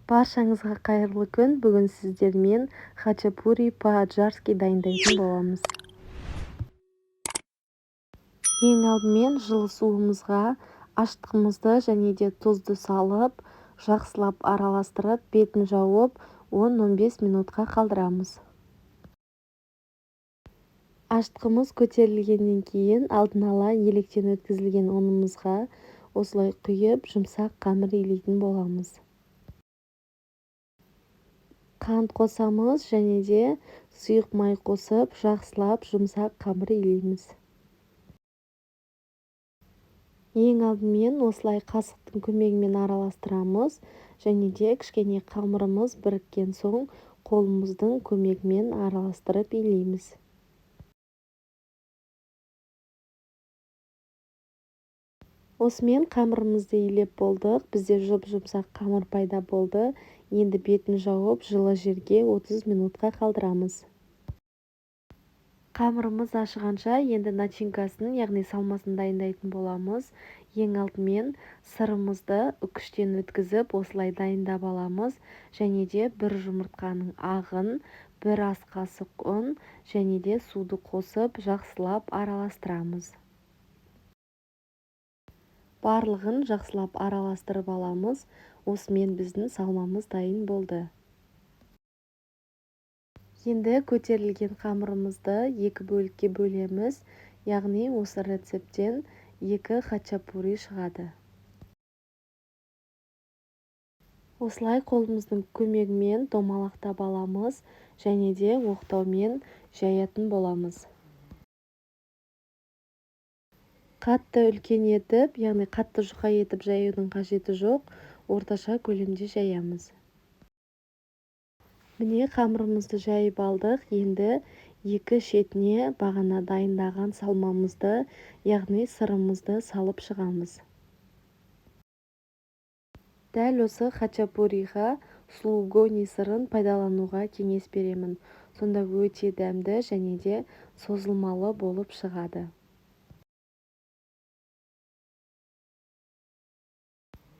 Баршаңызға қайырлы күн! Бүгін сіздермен хачапури по-аджарски дайындайтын боламыз. Ең алдымен жылы суымызға ашытқымызды және де тұзды салып, жақсылап араластырып, бетін жауып, 10-15 минутқа қалдырамыз. Ашытқымыз көтерілгеннен кейін алдын ала електен өткізілген ұнымызға осылай құйып, жұмсақ қамыр илейтін боламыз. Қант қосамыз және де сұйық май қосып, жақсылап жұмсақ қамыр илейміз. Ең алдымен осылай қасықтың көмегімен араластырамыз және де кішкене қамырымыз біріккен соң қолымыздың көмегімен араластырып илейміз. Осымен қамырымызды илеп болдық. Бізде жұп-жұмсақ қамыр пайда болды. Енді бетін жауып, жылы жерге 30 минутқа қалдырамыз. Қамырымыз ашығанша енді начинкасын, яғни салмасын дайындайтын боламыз. Ең алдымен сырымызды үкіштен өткізіп, осылай дайындап аламыз. Және де бір жұмыртқаның ағын, бір ас қасық ұн және де суды қосып, жақсылап араластырамыз. Барлығын жақсылап араластырып аламыз. Осымен біздің салмамыз дайын болды. Енді көтерілген қамырымызды екі бөлікке бөлеміз. Яғни осы рецепттен 2 хачапури шығады. Осылай қолымыздың көмегімен домалақтап аламыз және де оқтаумен жаятын боламыз. Қатты үлкен етіп, яғни қатты жұқа етіп жаюдың қажеті жоқ, орташа көлемде жаямыз. Міне, қамырымызды жайып алдық. Енді екі шетіне бағана дайындаған салмамызды, яғни сырымызды салып шығамыз. Дәл осы хачапуриға сулугуни сырын пайдалануға кеңес беремін. Сонда өте дәмді және де созылмалы болып шығады.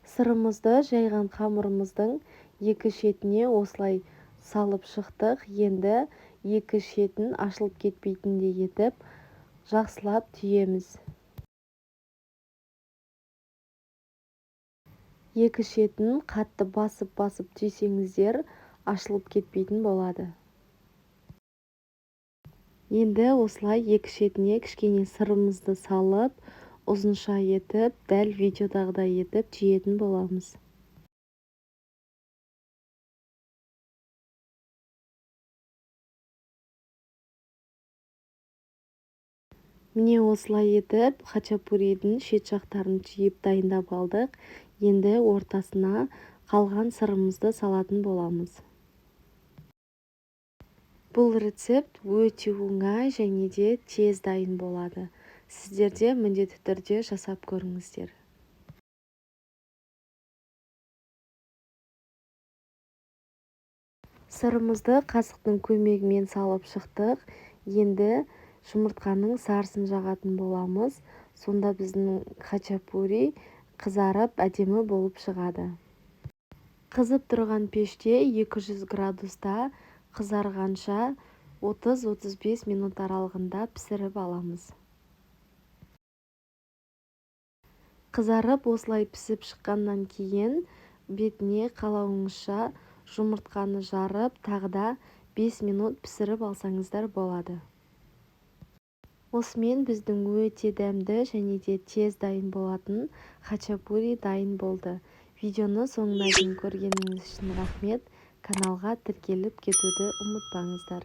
Сырымызды жайған қамырымыздың екі шетіне осылай салып шықтық. Енді екі шетін ашылып кетпейтіндей етіп жақсылап түйеміз. Екі шетін қатты басып-басып түйсеңіздер, ашылып кетпейтін болады. Енді осылай екі шетіне кішкене сырымызды салып, ұзынша етіп, дәл видеодағыдай етіп түйетін боламыз. Міне, осылай етіп хачапуридің шет жақтарын түйіп дайындап алдық. Енді ортасына қалған сырымызды салатын боламыз. Бұл рецепт өте оңай және де тез дайын болады. Сіздер де міндетті түрде жасап көріңіздер. Сырымызды қасықтың көмегімен салып шықтық. Енді жұмыртқаның сарысын жағатын боламыз. Сонда біздің хачапури қызарып, әдемі болып шығады. Қызып тұрған пеште 200 градуста қызарғанша 30-35 минут аралығында пісіріп аламыз. Қызарып осылай пісіп шыққаннан кейін бетіне қалауыңызша жұмыртқаны жарып, тағы да 5 минут пісіріп алсаңыздар болады. Осымен біздің өте дәмді және де тез дайын болатын хачапури дайын болды. Видеоны соңына дейін көргеніңіз үшін рахмет. Каналға тіркеліп кетуді ұмытпаңыздар.